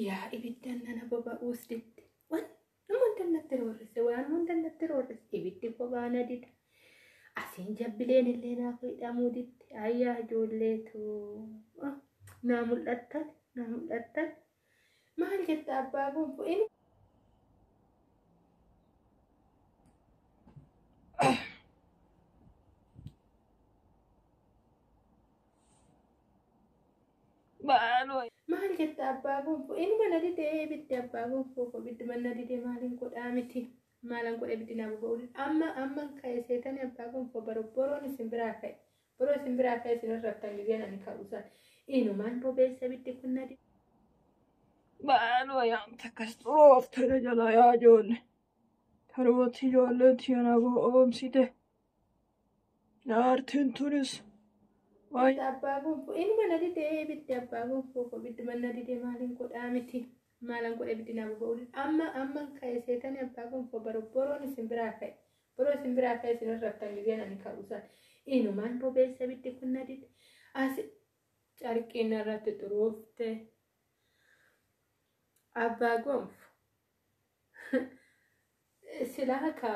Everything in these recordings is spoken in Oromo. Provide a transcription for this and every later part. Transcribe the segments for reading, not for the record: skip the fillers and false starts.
Yaa ibiddaan nana boba'uus didde. Waan hunda natti roorrise, waan hunda natti roorrise. Ibiddi boba'aa na dida. Asiin jabbileen illee naaf hidhamuu didde. Ayyaa ijoolleetu naa mul'attan, naa mul'attan. Maal jetta abbaa gonfoo? Inni Maal jetta abbaa gonfoo? Inuma na dide ibiddi abbaa gonfoo koo ibiddi mana dide maaliin godhaa miti. Maalan godhe ibiddi naa boba'uu dide. Amma amma ka'e seetanii abbaa gonfoo boroon isin biraa ka'e. Boroo isin biraa ka'e isin irrattan gizeen ani ka'u san. Inumaan bobeessa ibiddi kun na dide. Maaloo yaa takkas xuroofte jala yaa ijoollee. Kanumatti ijoolleen tiyana goomsite. Jaartiin tunis waan Abbaa gonfoo inuma na dide ibiddi abbaa gonfoo koo ibiddi mana dide maaliin godhaa miti. Maalan godhe ibiddi naa boba'uu dide. Amma amma ka'e seetanii abbaa gonfoo boroon isin biraa ka'e. Boroo isin biraa ka'e isin irrattan gizeen ani ka'u san. Inumaan bobeessa ibiddi kun na dide. Asi carqiin irratti xuroofte. Abbaa gonfoo. Silaa ka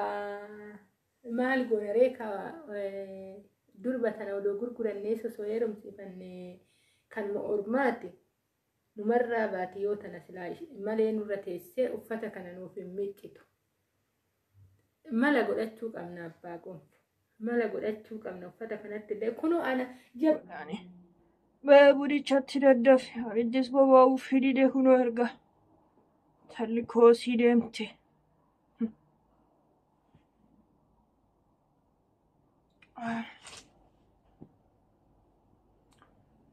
maal goonaree ka durba tana odoo gurgurannee osoo heerumsiifanne kanuma ormaati. Numarraa baati yoo tana silaa malee nurra teessee uffata kana nuuf hin miiccitu. Mala godhachuu qabna abbaa gonfoo. Mala godhachuu qabna uffata kanatti illee kunoo ana jabbaani. Bee budichatti daddafe abiddis boba'uuf hidhide kunoo erga talli koosii deemte.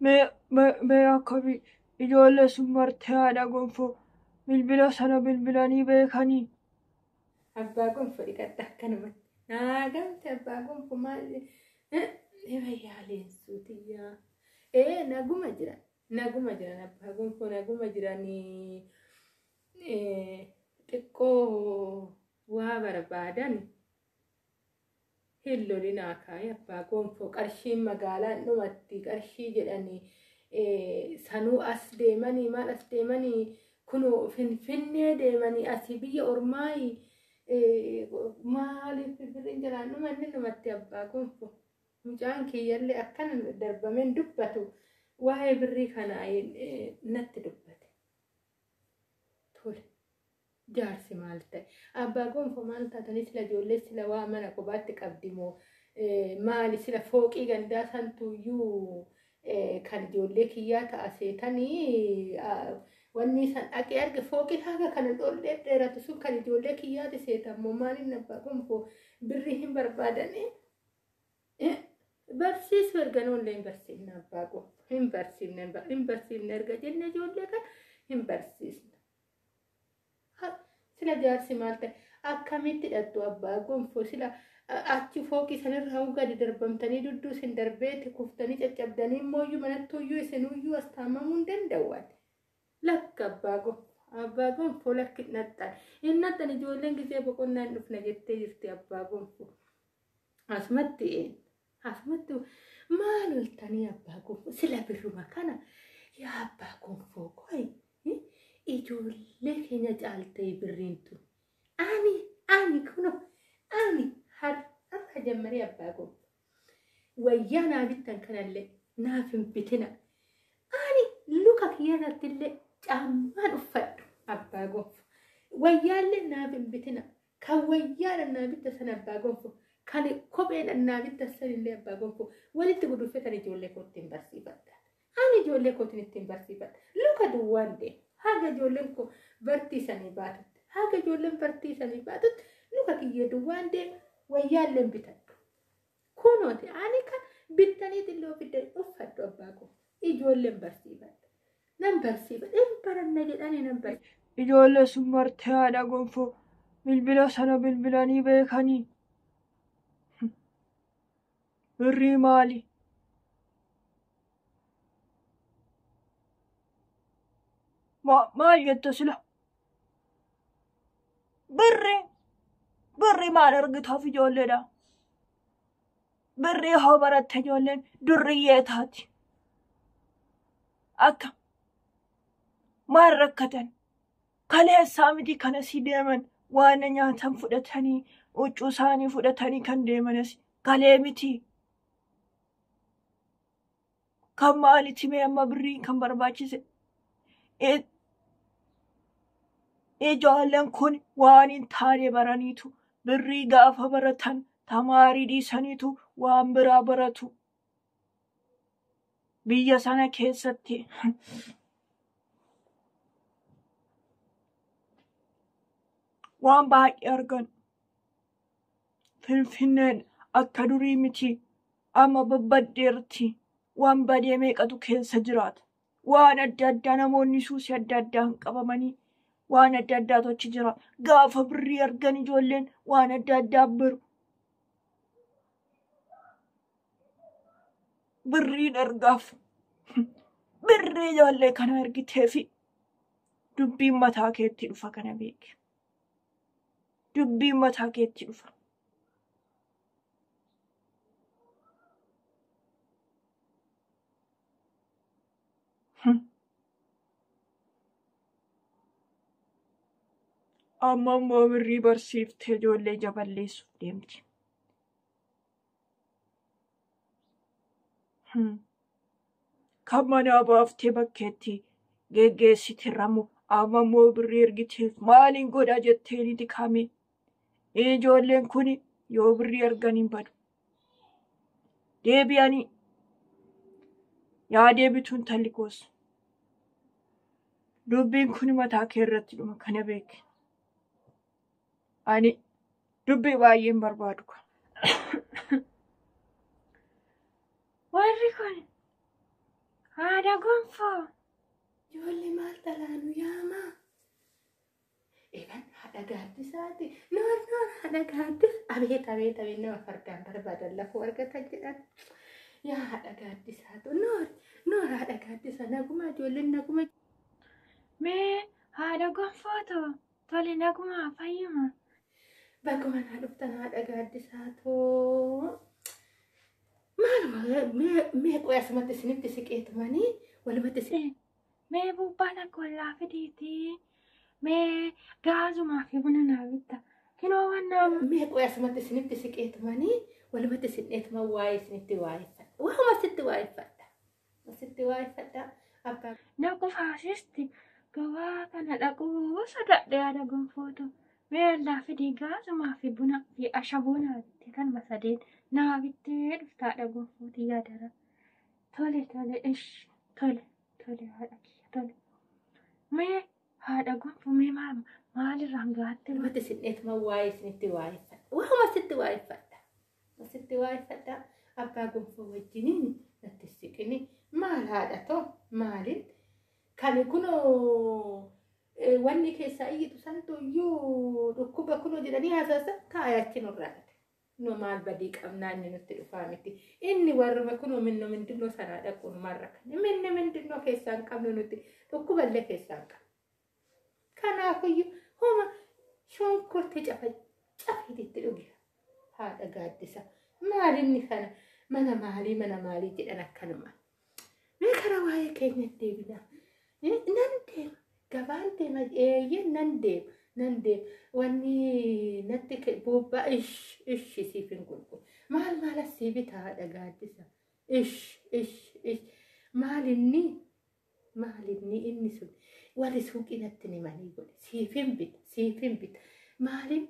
Mee akkami ijoollee sun martee haadha gonfoo bilbila sana bilbilanii beekanii. Abbaa gonfoo dhiqadha akkanumatti. Naa gamte abbaa gonfoo maal yaaleen suutiyyaa. Ee naguma jiran naguma jiran abbaa gonfoo naguma jiranii xiqqoo waa barbaadan hin lolinaa kaa'e abbaa gonfoo qarshiin magaalaan dhumatti qarshii jedhanii sanuu as deemanii maal as deemanii kunoo finfinnee deemanii asii biyya ormaayi maaliif birriin jalaan dhumanni dhumatti abbaa gonfoo. Mucaan kiyyallee akkana darbameen dubbatu waa'ee birrii kana natti dubbate. Tole. Jaarsi maal ta'e? Abbaa gonfoo maal taatanii sila ijoollee sila waa mana kophaatti qabdi moo maali sila fooqii gandaa santuyyuu kan ijoollee kiyyaa ta'a seetanii wanni san dhaqee arge fooqii haga kana ol dheeratu sun kan ijoollee kiyyaati seetan moo maaliin abbaa gonfoo birrii hin barbaadanii? Barsiisuu erga nuullee hin barsiifne abbaa gonfoo hin barsiifne hin barsiifne erga jenne ijoollee kan hin barsiisne. Sila jaarsi maal ta'e akkamitti hidhattu abbaa gonfoo sila achi fooqii sanirraa gadi darbamtanii dudduu isin darbeeti kuftanii caccabdanii immooyyuu manattuyyuu isinuyyuu as taamamuu hin danda'u. Lakka abbaa gonfoo abbaa gonfoo lakki hin hin naxxan ijoolleen gisee boqonnaa hin dhufna jettee jirti abbaa gonfoo. Asumatti asumatti maal oltanii abbaa gonfoo sila birruma kana yaa abbaa gonfoo koi ijoollee keenya caaltee birriin tun. Ani ani kuno ani har'a jammaree abbaa gonfoo. Wayyaa naa bittan kanallee naaf hin bitina. Ani luka kiyyarratti illee caammaan uffadhu abbaa gonfoo. Wayyaallee naaf hin bitina. Kan wayyaadhaan naa bitta sana abbaa gonfoo. Kan kopheedhaan naa bitta sanillee abbaa gonfoo. Walitti gudunfetan ijoollee kootti hin barsiifadha. Ani ijoollee kootiin ittiin barsiifadha. Luka duwwaan deema. Haga ijoolleen koo barsiisanii baatutti. Haga ijoolleen barsiisanii baatutti luka kiyya duwwaan deema. Wayyaallee hin bitadhu. Kunooti ani kan bittaniit illee ofidda uffadhu abbaa koo. Ijoolleen barsiifadha. Nan barsiifadha. Hin baranna jedhanii nan barsiifadha. Ijoollee sun martee haadha gonfoo bilbila sana bilbilanii beekanii. Birrii maali? Maal jetta sila? Birrii birrii maal argitaaf ijoolleedha? Birrii hoo baratte ijoolleen durriyyee taati. Akka Maal rakkatan? Kaleessaa miti kana si deeman waan nyaatan fudhatanii huccuu isaanii fudhatanii kan deemanis kalee miti. Kan maalitti mee amma birrii kan barbaachise? Ijoolleen kun waan hin taane baraniitu birrii gaafa baratan tamaarii dhiisaniitu waan biraa baratu. Biyya sana keessatti waan baay'ee argan. Finfinneen akka durii miti amma babbaddeerti. Waan badee meeqatu keessa jiraata. Waan adda addaa namoonni suusii adda addaan qabamanii waan adda addaatu achi jira. Gaafa birrii argan ijoolleen waan adda addaa biru. Birriin ergaaf. Birrii ijoollee kana argitee fi dubbiin mataa keetti dhufa kana beeki. Dubbiin mataa keetti dhufa. Amma immoo birrii barsiiftee ijoollee jaballeessuuf deemti. Kan manaa baaftee bakkeetti geggeessiti ramu amma immoo birrii ergiteef maaliin godha jetteeniti kame. Ijoolleen kun yoo birrii argan hin badu. Deebi'anii yaa deebitu intalli koos. Dubbiin kun mataa kee irratti dhuma kana beeki. Ani dubbii baay'een barbaadu. Warri kun haadha gonfoo. Ijoollee maal xalaanu yaamaa? Eban haadha gaaddisaati. Noor noor haadha gaaddisa. Abeet abeet abeet nama fardaan barbaadan lafoo argatan jedhan. Yaa haadha gaaddisaatu noor noor haadha gaaddisa naguma ijoolleen naguma. Mee haadha gonfootu tole naguma fayyuma. Bakkuma naa dhuftan haadha gaaddisaatu. Maaluma mee qo'ee asumatti isinitti siqeetumanii walumatti isin. Mee buuphaa takka ollaa fidiitii. Mee gaazumaa fi buna naa bitta. Kinoo waan Mee qo'ee asumatti isinitti siqeetumanii walumatti isin waa'ee isinitti waa'eeffadha. Waa'uma sitti waa'eeffadha. Sitti waa'eeffadha. Abbaa. Na qufaasisti gabaa kana dhaquu sodaadhe haadha gonfootu. Mee ollaa fidii gaazumaa fi buna fi ashaboo naa bitte kanuma sadeen naa bittee dhufta haadha gonfootii yaadara. Tole tole ish tole tole haadha kiyya tole. Mee haadha gonfoo mee maalirraan gaatte? Walumatti isin waa'ee isinitti waa'eeffadha. Waa'uma sitti waa'eeffadha. Sitti waa'eeffadha. Abbaa gonfoo wajjiniin natti siqini. Maal haadha too maaliin? Kan kunoo wanni keessaa iyyitu santu iyyuu dhukkuba kunoo jedhanii haasaasan taa'ee achi nurraa dhate. Nu maal badii qabnaa inni nutti dhufaa miti. Inni warruma kunoo minno mindinnoo sanaa dhaqu numarra kan. Minni mindinnoo keessaa hin qabnu nuti dhukkuballee keessaa hin qabnu. Kanaafiyyuu homa shonkortee cafa cafiitti dhugi haadha gaaddisa. Maal inni kana mana maalii mana maalii jedhan akkanuma. Mee karaa waa'ee keenyatti deebinaa. Nan deema gabaan deema eeyyee nan deema nan deema wanni natti buubbaa ish ish siif hin gurguru. Maal maal asii bitaa haadha gaaddisa. Ish ish ish maal inni maal inni inni sun warri suuqii natti himanii godhe siif hin bita siif hin bita maaliin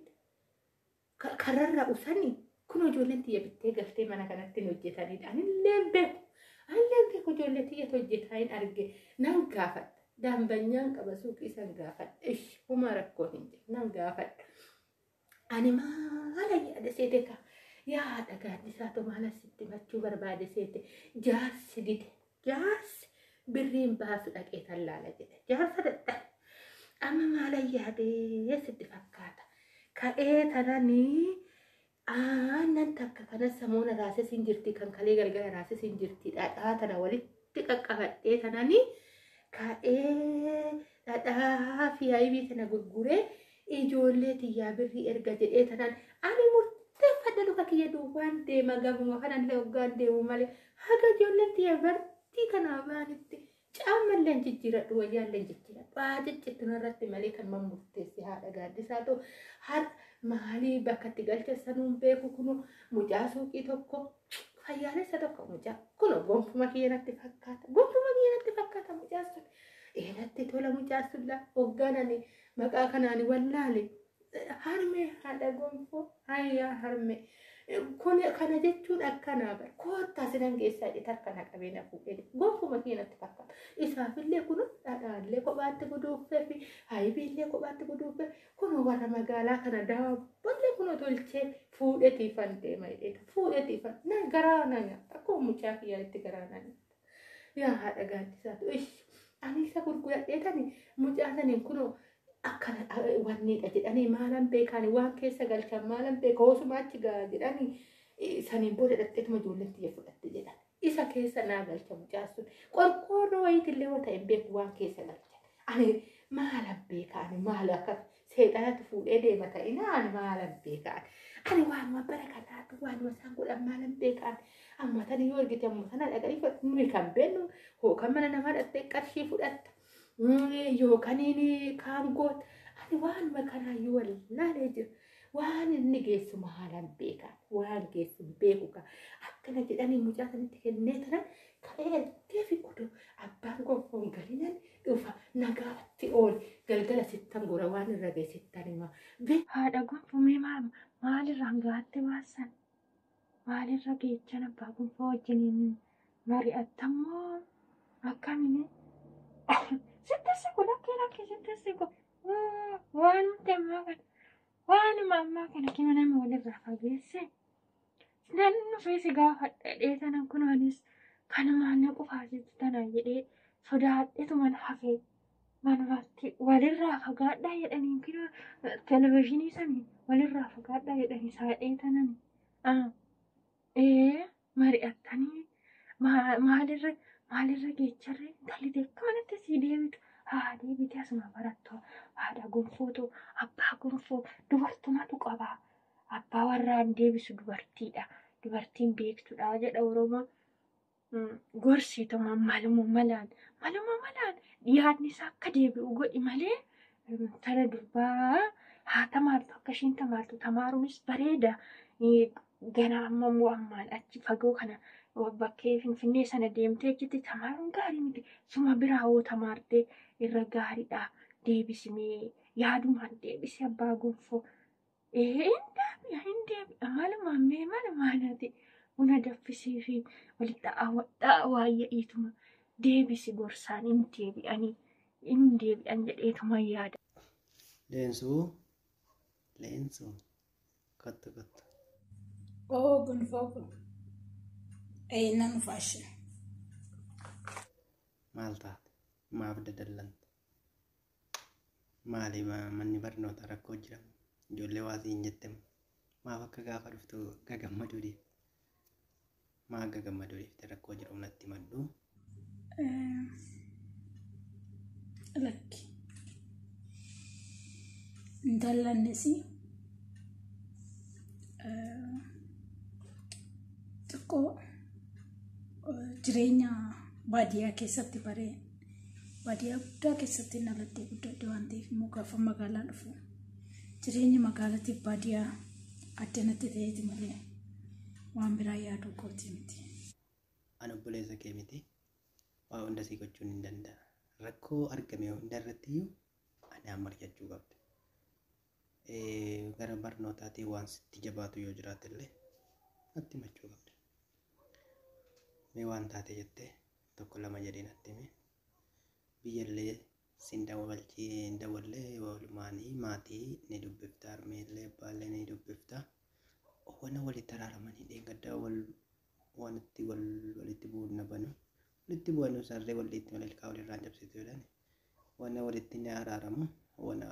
kararra usanii kun ijoolleen tiyya bittee galtee mana kanatti hin hojjetanidha. Anillee hin beeku. Anillee hin beeku ijoollee tiyyatu hojjetaa hin arge nan gaafadha. Daambanyaan qaba suuqii san gaafadha. Ish homaa rakkoo hin jiru nan gaafadha. Ani maala yaada seete ka yaa haadha gaaddisaatu maala sitti machuu barbaade seete jaarsi dide jaarsi birriin baasu dhaqee tallaala jedhe jaarsa dadhabe. Amma maala yaadee sitti fakkaata. Ka'ee tananii aannan takka kana samoona raasee siin jirti kan kalee galgala raasee siin jirti dhadhaa tana walitti qaqqabadhee tananii ka'ee dhadhaa fi ayibii tana gurguree ijoollee tiyyaa birrii erga jedhee tanaan ani murteeffadha luka kiyya duwwaan deema gabuma kanallee hoggaan deemu malee haga ijoolleen tiyya bartii kanaa baanitti Caammallee hin jijjiiradhu, wayyaallee hin jijjiiradhu. Waa ciccittu narratti malee kan murteesse haadha gaaddisaa ta'u har maalii bakka itti galcha sanuun beeku. Kunu mucaa suuqii tokko fayyaalessa tokko mucaa kun gonfuma kiyya natti fakkaata, gonfuma kiyya natti fakkaata mucaa sun. Natti tola mucaa sun laa hoggaan ani maqaa kanaan wallaale. Harmee haadha gonfoo, hayyaa harmee, kun kana jechuun akkanaa bar koottaa sinan geessaa jedhe harka qabee na fuudhee gonfuma kiyya natti fakkaata. Isaafillee kun dhadhaallee kophaatti guduuffee fi hayibiillee kophaatti guduuffee, kun warra magaalaa kana daabbollee kun tolchee fuudheetiifan deema jedhee fuudheetiifan na garaa na nyaata, akkuma mucaa kiyyaatti garaa na nyaata. Yaa haadha gaaddisaatu, ish, ani isa gurguradhee tani mucaa saniin kunoo akkana wanniidha jedhanii maalan beekani, waan keessa galchan maalan beeka, hoosuma achi ga'a jedhanii saniin booda dhaqxeetuma ijoolleen tiyya fudhatte jedhan. Isa keessa naa galcha mucaan sun qorqoorroo wayiitillee yoo ta'e hin beeku waan keessa galcha. Ani maalan beeka, ani maal akka seexanatti fuudhee deema ta'ina, ani maalan beeka, ani waanuma bara kanaatu waanuma isaan godhan maalan beeka. Ani amma tani yoo argite amma tana dhaqanii nuyi kan beennu hookan mana namaa dhaqxee qarshii fudhatta yookaan kaan goota. Ani waanuma kanaayyuu wallaalee jira. Waan inni geessu maalan beeka, waan geessu beeku ka akkana jedhanii mucaa sanitti kennee tanan ka'ee ergee fi oduu abbaan gonfoon galinan dhufa nagaatti oole, galgala sittan gora, waan irra ga'e sittan hima. Haadha gonfoo, mee maalirraan gaatte waasan? Maalirra geechan abbaa gonfoo wajjiniin mari'attammoo akkamini? Sitti siqu, lakkee lakkee sitti siqu. Waanumti ammaa kana waanuma ammaa kana kima nama walirraa fageesse. Nan dhufee si gaafadha jedhee tanan kun anis kanumaan na qufaasitu tana jedhee sodaadhetuman hafee manumatti walirraa fagaadhaa jedhanii kina televizyiinii sanii walirraa fagaadhaa jedhanii saadhee tanan. Ee, mari'attanii maalirra maalirra geecharree? Intalli akka manatti sii deebitu haa deebite, asuma barattu. Haadha gonfootu, abbaa gonfoo dubartumatu qaba. Abbaa warraan deebisu dubartiidha. Dubartiin beektudha jedha Oromoon. Gorsituma maluma malaan maluma malaan yaadni isaa akka deebi'u godhi malee intala durbaa haa tamaartu, akka ishiin tamaartu, tamaaruunis bareeda. Ganaa amma immoo ammaan achi fagoo kana bakkee Finfinnee sana deemtee achitti tamaaruun gaarii miti. Suma biraa hoo tamaartee irra gaariidha. Deebisimee yaadumaan deebisi abbaa gonfoo. Ee, hin deebi'a, hin deebi'a, malumaan mee malumaan ati buna danfisii fi walitti waayya'iituma deebisi, gorsaan hin deebi'anii hin deebi'an jedheetuma yaada. Leensuu, Leensuu, kottu kottu. Oo, gonfoo kun. Nan dhufaashe. Maal taate? Maaf dadallante? Maali, manni barnootaa rakkoo jira? Ijoollee waa siin jette moo? Maaf akka gaafa dhuftu gagammaduu dhiifte? Maa gagammaduu dhiifte? Rakkoo jiru natti himadhu. Lakki. Intallannis xiqqoo jireenya baadiyyaa keessatti baree, baadiyyaa guddaa keessatti dhaladhee guddadhe waan ta'eef immoo gaafa magaalaa dhufu jireenyi magaalaatiif baadiyyaa addanatti ta'eeti malee waan biraa yaaduu kooti miti. Ani obboleessa kee miti. Waa hunda sii gochuun hin danda'a. Rakkoo argame hunda irratti iyyuu anaan mari'achuu qabda. Gara barnootaatiin waan sitti jabaatu yoo jiraate illee natti himachuu qabda. Mee waan taate jettee tokko lama jedhee natti himi. Biyyallee sin dawwalchii dawwallee walumaanii maatii ni dubbifta, harmeellee abbaallee ni dubbifta. Waan walitti araaramanii dheengaddaa wal walitti wal walitti bu'uun banu walitti bu'anu sarree walitti malalkaa walirraan cabsitu jedhani. Waan walitti ni araaramu, waan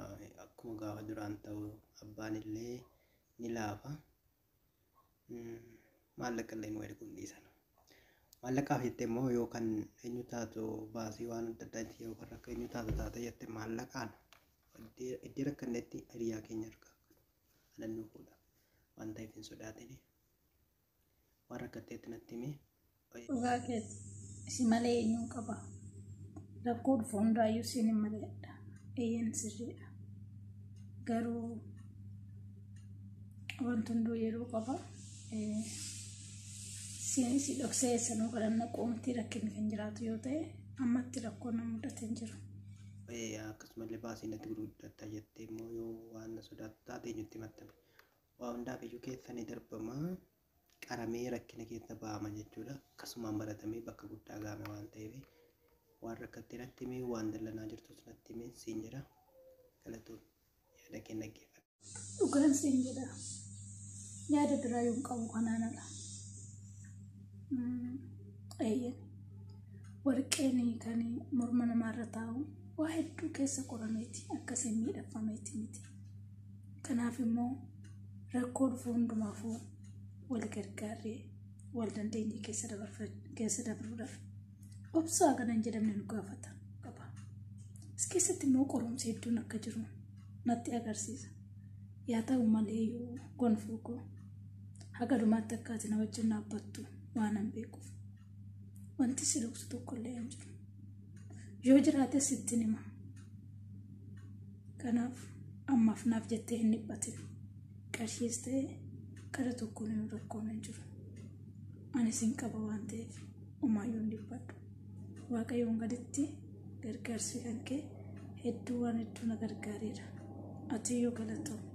akkuma gaafa duraan ta'u abbaan illee ni laafa. Maallaqa illee nu erguun dhiisan. Maallaqaaf jettee immoo yookaan eenyu taatu baasii waan adda addaa yookaan rakkoo eenyu taatu taate jettee maallaqaan iddoo rakkannetti hiriyaa keenya harkaa anannuu fuudha. Waan ta'eef hin sodaatini. Waan rakkatteetti natti himi. Dhugaa keeti. Si malee eenyuun qaba? Rakkoo dhufu hundaayyuu siin hin mari'adha. Eeyyeen sirriidha. Garuu wanti hunduu yeroo qaba. Siin si dhoksee eessanuu kadhanna qoomtii rakkinni kan jiraatu yoo ta'e ammatti rakkoon na mudate hin jiru. Akkasumallee baasii natti gurguddatta jettee immoo yoo waan na sodaattu taate eenyutti himattame. Waa hundaaf iyyuu keessa ni darbama. Qaramee rakkina keessa ba'ama jechuudha. Akkasumaan baratamee bakka guddaa gahame waan ta'eef waan rakkattee natti himi, waan dallanaa jirtus natti himi siin jedha. Galatoon yaada kee dhaggeeffadha. Dhugaan siin jedha. Yaada biraa yoon qabu kanaan ala. Eeyyee. Warqeen kan morma namaarra taa'u waa hedduu keessa qorameeti akkasiin miidhagfameeti miti. Kanaaf immoo rakkoo dhufu hundumaafuu wal gargaarree wal dandeenye keessa dabruudhaaf obsaa kana hin jedhamne nu gaafata qaba. As keessatti immoo qorumsi hedduun akka jiru natti agarsiisa. Yaa ta'u malee yoo gonfoo koo haga dhumaatti akka ati na wajjin dhaabbattu waan an beekuuf wanti si dhoksu tokkollee hin jiru. Yoo jiraates sittin hima. Kanaaf ammaaf naaf jettee hin dhiphatin. Qarshiis ta'e kara tokkoon hin rakkoon hin jiru. Ani sin qaba waan ta'eef homaayyuu hin dhiphadhu. Waaqayyoon gaditti gargaarsi kan kee hedduu waan hedduu na gargaareera. Ati iyyuu galatoomi.